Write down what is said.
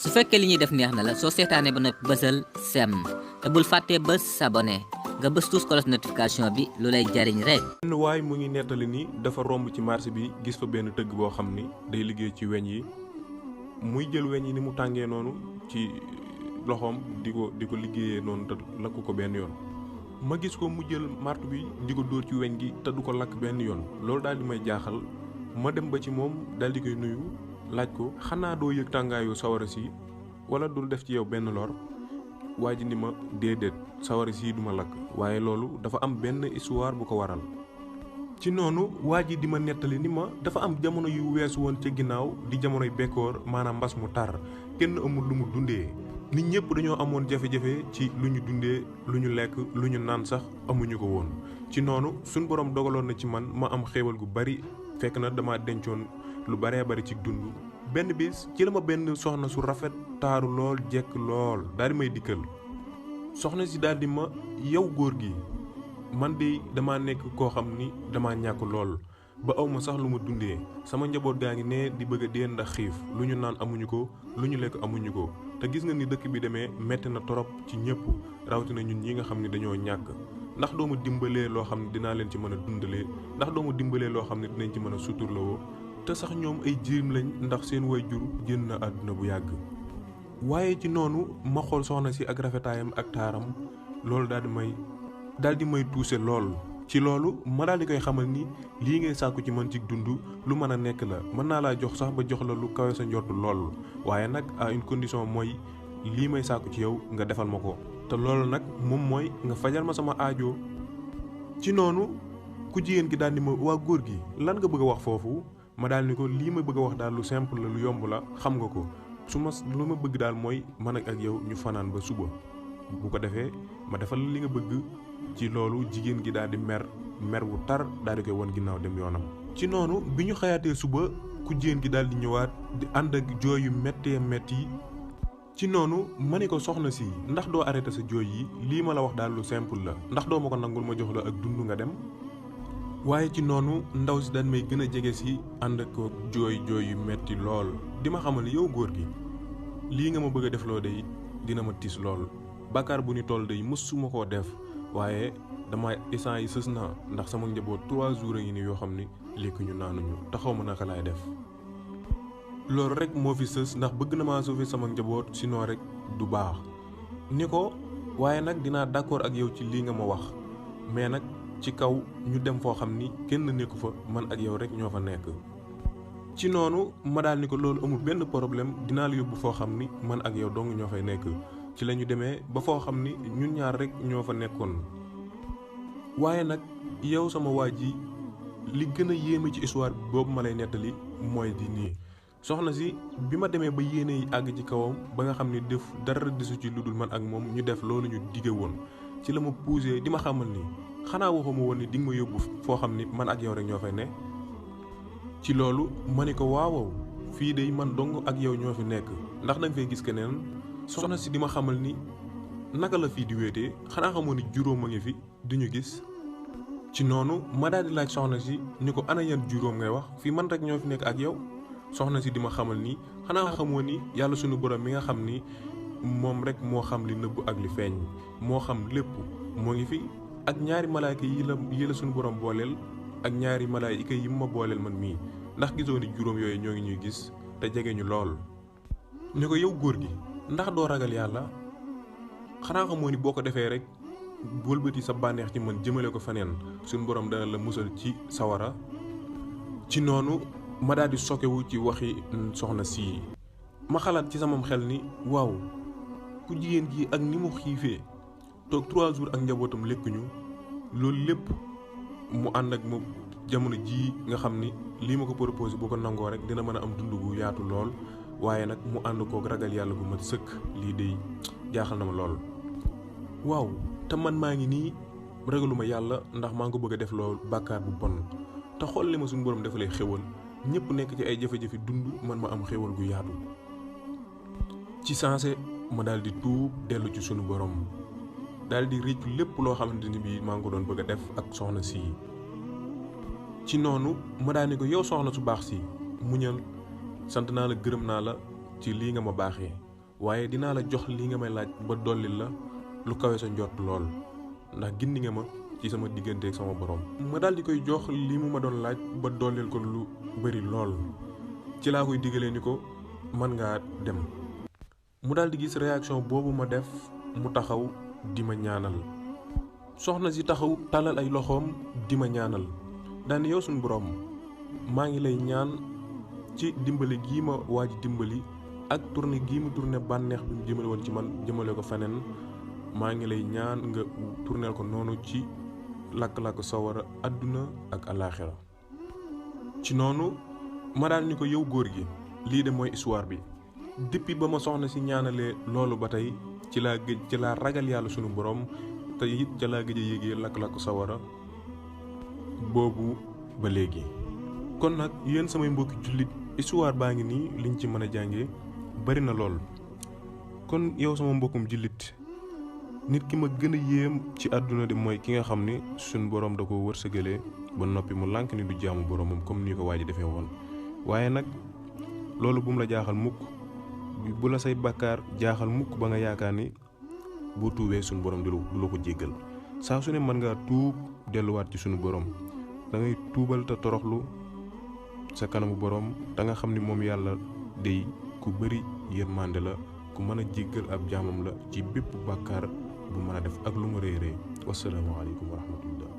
su fekkee li ñuy def neex na la soo seetaanee ba noppi bësal sem te bul fàttee bës s'abonné nga bës tous cloche notification bi lu lay jariñ rek. benn waay mu ngi nettali ni dafa romb ci marché bi gis fa benn tëgg boo xam ni day liggéey ci weñ yi muy jël weñ yi ni mu tàngee noonu ci loxoom di ko liggéeyee noonu te lakku ko benn yoon. ma gis ko mu jël martu bi di ko dóor ci weñ gi te du ko lakk benn yoon loolu daal di may jaaxal ma dem ba ci moom daal di koy nuyu laaj ko xanaa doo yëg tàngaayu sawara si wala dul def ci yow benn lor waa ji ni ma déedéet sawara si duma lakk waaye loolu dafa am benn histoire bu ko waral. ci noonu waa ji di ma nettali ni ma dafa am jamono yu weesu woon ca ginnaaw di jamonoy bekkoor maanaam mbas mu tar kenn amul lu mu dundee nit ñëpp dañoo amoon jafe-jafe ci lu ñu dundee lu ñu lekk lu ñu naan sax amuñu ko woon. ci noonu suñ borom dogaloon na ci man ma am xéewal gu bari fekk na dama dencoon lu baree bari ci dund. benn bis ci la ma benn soxna su rafet taaru lool jekk lool daal di may dikkal soxna si daal di ma yow góor gi man de dama nekk koo xam ni dama ñàkk lool ba awma sax lu ma dundee sama njaboot gaa ngi ne di bëgg a dee ndax xiif lu ñu naan amuñu ko lu ñu lekk amuñu ko te gis nga ni dëkk bi demee metti na torop ci ñëpp rawatina ñun ñi nga xam ni dañoo ñàkk ndax doo ma dimbalee loo xam ne dinaa leen ci mën a dundalee ndax doo ma dimbalee loo xam ne dinañ ci mën a suturloo te sax ñoom ay jirim lañ ndax seen waajur génn na àdduna bu yàgg. waaye ci noonu ma xool soxna si ak rafetaayam ak taaram loolu daal di may tuuse lool ci loolu ma daal di koy xamal ni lii ngay sàkku ci man ci dund lu mën a nekk la mën naa laa jox sax ba jox la lu kawe sa njort lool waaye nag à une condition mooy lii may sàkku ci yow nga defal ma ko te loolu nag moom mooy nga fajal ma sama aajo. ci noonu ku jigéen gi daal di ma waa góor gi lan nga bëgg a wax foofu ma daal ni ko lii ma bëgg a wax daal lu simple la lu yomb la xam nga ko lu ma bëgg daal mooy man ak yow ñu fanaan ba suba bu ko defee ma defal li nga bëgg. ci loolu jigéen gi daal di mer wu tar daal di koy won ginnaaw dem yoonam. ci noonu bi ñu xayaatee suba ku jigéen gi daal di ñëwaat di ànd ak jooy yu méttee métti ci noonu ma ne ko soxna si ndax doo arrêté sa jooy yi lii ma la wax daal lu simple la ndax doo ma ko nangul ma jox la ak dund nga dem. waaye ci noonu ndaw si daan may gën a jege si ànd ak ko jooy yu metti lool di ma xamal yow góor gi lii nga ma bëgg a def loo day dina ma tiis lool bàkkaar bu ni toll day mësuma koo def. waaye dama instant yi sës naa ndax sama njaboot 3 jours a ngi ni yoo xam ni lekkuñu naanuñu taxaw ma naka laay def loolu rek moo fi sës ndax bëgg na maa sauver sama njaboot sinon rek du baax ni ko waaye nag dinaa d'accord ak yow ci lii nga ma wax mais nag ci kaw ñu dem foo xam ni kenn nekku fa man ak yow rek ñoo fa nekk. ci noonu ma daal ni ko loolu amul benn problème dinaa la yóbbu foo xam ni man ak yow dong ñoo fay nekk. ci la ñu demee ba foo xam ni ñun ñaar rek ñoo fa nekkoon waaye nag yow sama waa ji li gën a yéeme ci histoire boobu ma lay nettali mooy di nii soxna si bi ma demee ba yéene yi àgg ci kawam ba nga xam ni def dara desu ci lu dul man ak moom ñu def loolu ñu dige woon ci la ma poussé di ma xamal ni xanaa waxuma woon ni di nga ma yóbbu foo xam ni man ak yow rek ñoo fay ne. ci loolu ma ne ko waaw fii de man dong ak yow ñoo fi nekk ndax danga fay gis keneen. soxna si di ma xamal ni naka la fii di wéetee xanaa xamoon ni juróom a ngi fi duñu gis. ci noonu ma daal di laaj soxna si ni ko ana yan juróom ngay wax fii man rek ñoo fi nekk ak yow soxna si di ma xamal ni xanaa xamoon ni yàlla sunu borom mi nga xam ni moom rek moo xam li nëbb ak li feeñ moo xam lépp moo ngi fi ak ñaari malaayka yi la sunu borom booleel ak ñaari malaayka yi ma booleel man mii ndax gisoo ni juróom yooyu ñoo ngi ñuy gis te jege ñu lool. ni ko yow góor gi. ndax doo ragal yàlla xanaa xamoo ni boo ko defee rek wëlbati sa bànneex ci man jëmale ko feneen suñu borom dana la musal ci sawara. ci noonu ma daal di sokewu ci waxi soxna si ma xalaat ci samam xel ni waaw ku jigéen gi ak ni mu xiifee toog 3 jours ak njabootam lekkuñu loolu lépp mu ànd ak moom jamono jii nga xam ni lii ma ko proposé boo ko nangoo rek dina mën a am dund gu yaatu lool. waaye nag mu ànd kook ragal yàlla gu mat sëkk lii de jaaxal na ma lool. waaw te man maa ngi nii ragaluma yàlla ndax maa ngi ko bëgg a def lool bàkkaar bu bon te xool li ma suñu borom defalee xéwal ñëpp nekk ci ay jafe-jafe dund man ma am xéwal gu yaatu. ci sensé ma daal di tuub dellu ci sunu borom daal di réccu lépp loo xamante ni bii maa ngi ko doon bëgg a def ak soxna si. ci noonu ma daal ni ko yow soxna su baax si muñal sant naa la gërëm naa la ci lii nga ma baaxee waaye dinaa la jox li nga may laaj ba dolli la lu kawe sa njort lool ndax gindi nga ma ci sama diggante ak sama borom. ma daal di koy jox li mu ma doon laaj ba dollil ko lu bari lool ci laa koy digalee ni ko mën ngaa dem. mu daal di gis réaction boobu ma def mu taxaw di ma ñaanal. soxna si taxaw tàllal ay loxoom di ma ñaanal daan yow suñu borom maa ngi lay ñaan ci dimbali gii ma waaj dimbali ak tourné gii mu tourné bànneex bi mu jëmale woon ci man jëmale ko feneen maa ngi lay ñaan nga tourneel ko noonu ci lakk-lakk sawara àdduna ak alaaxira. ci noonu ma daal ni ko yow góor gi lii de mooy histoire bi depuis ba ma soxna si ñaanalee loolu ba tey ci laa ragal yàlla sunu borom te it ca laa gëj a yéegee lakk-lakk sawara boobu ba léegi. kon nag yéen samay mbokki jullit histoire baa ngi nii liñ ci mën a jàngee bari na lool. kon yow sama mbokkum jullit nit ki ma gën a yéem ci àdduna de mooy ki nga xam ni suñ borom da ko wërsëgalee ba noppi mu lànk ni du jaamu boromam comme ni ko waa ji defee woon. waaye nag loolu bu mu la jaaxal mukk bu la say bàkkaar jaaxal mukk ba nga yaakaar ni boo tuubee suñu borom du la ko jéggal. saa su ne mën ngaa tuub delluwaat ci suñu borom da ngay tuubal te toroxlu sa kanamu borom da nga xam ni moom yàlla day ku bëri yërmande la ku mën a jéggal ab jaamam la ci bépp bàkkaar bu mën a def ak lu mu rëy rëy. wassalaamu aleykum wa rahmatullah.